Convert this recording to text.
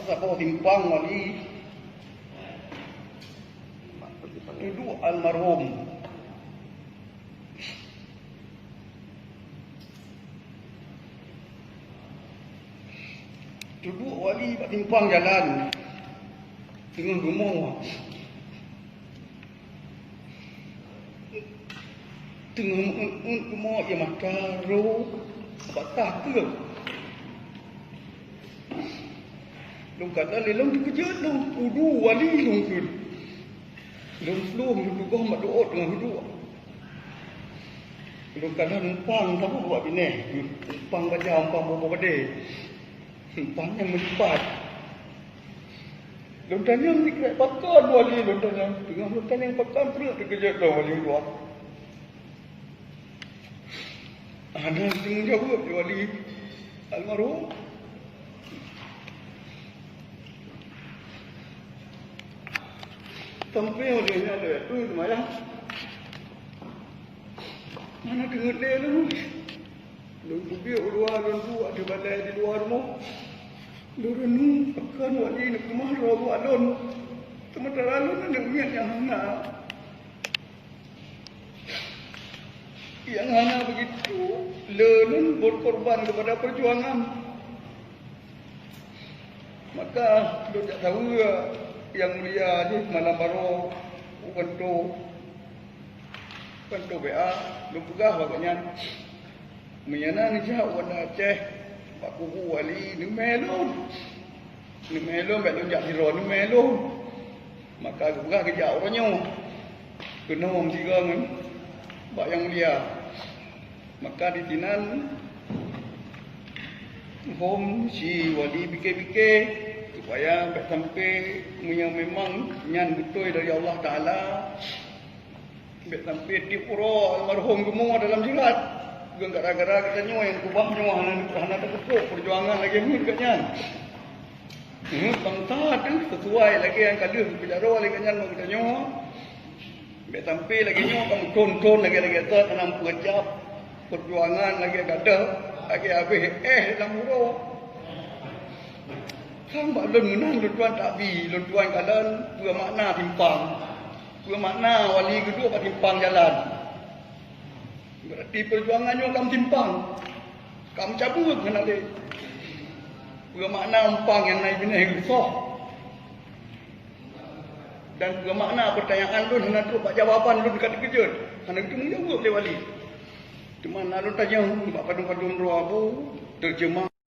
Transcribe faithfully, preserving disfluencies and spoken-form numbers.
Saboh simpang wali, duek almarhum. Duek wali bak simpang jalan, teungoh geumoe. Teungoh meu'en-'en geumoe, ie mata rô bak takheueh. Lôn kalon lé lôn teukeujot lôn, udu wali lôn kheun. Lôn plueng, lôn tugoh mak duek teungoh duek. Lôn kalon umpang saboh bak binéh, umpang baja, umpang boh-boh padé. Umpang nyang meulipat. Lôn tanyong sikrek pakon wali, lôn tanyong. Teungoh lôn tanyong pakon, treuk teukeujot lôn wali ulôn. Hana geujaweueb lé wali almarhum. Sampoe lé nyan lé tu seumayang. Hana teungeut lé lôn. Lôn teubiet u luwa, lôn duek di balai di luwa rumoh. Lôn renung, pakon wali neukeumah droe bak lôn. Seumeuntara lôn aneuk miet nyang hana. Nyang hana beugitu le lôn berkorban kepada perjuangan. Maka lôn jak saweue nyang mulia jih malam baroe u kantô, kantô B A, lôn peugah bak gobnyan, meunyo na neujak u Banda Aceh bak kubu wali, neumè lôn. Neumè lôn, bèk lôn jak sidroe, neumè lôn. Maka geupeugah geujak uroe nyoe keunoe meusigoe ngon bak nyang mulia. Maka disinan hom si wali pike-pike supaya bèk sampai, meunyo memang nyan beutôi dari Allah Taala, bèk sampai tiep uroe almarhum geumoe dalam jeurat. Geuh gara-gara geutanyoe nyang keubah nyoe hana, hana teupeukok peujuangan lagèe meuet geuh nyan. Meuet bansa teuh sisuai lagèe nyang ka lheueh geupeujaro lé geuh nyan bak geutanyoe. Bèk sampai lagèe nyoe ka meuthon-thon lagèe-lagèe that hana meupeujab peujuangan lagèe gadoh, lagèe habéh èh lam uroe. Sang bak lôn meunan lôn tuan tabi, lôn tuan kalon peue makna simpang. Peue makna wali geuduek bak simpang jalan. Berarti peujuangan nyoe ka meusimpang. Ka meucabeueng hana lé. Peue makna umpang nyang na binéh geusoh? Dan peue makna peurtanyaan lôn hana trok bak jawaban lôn ka teukeujot? Hana geuteumeung jaweueb lé wali. Teuma na lôn tanyong bak padum-padum droe abu, teujeumah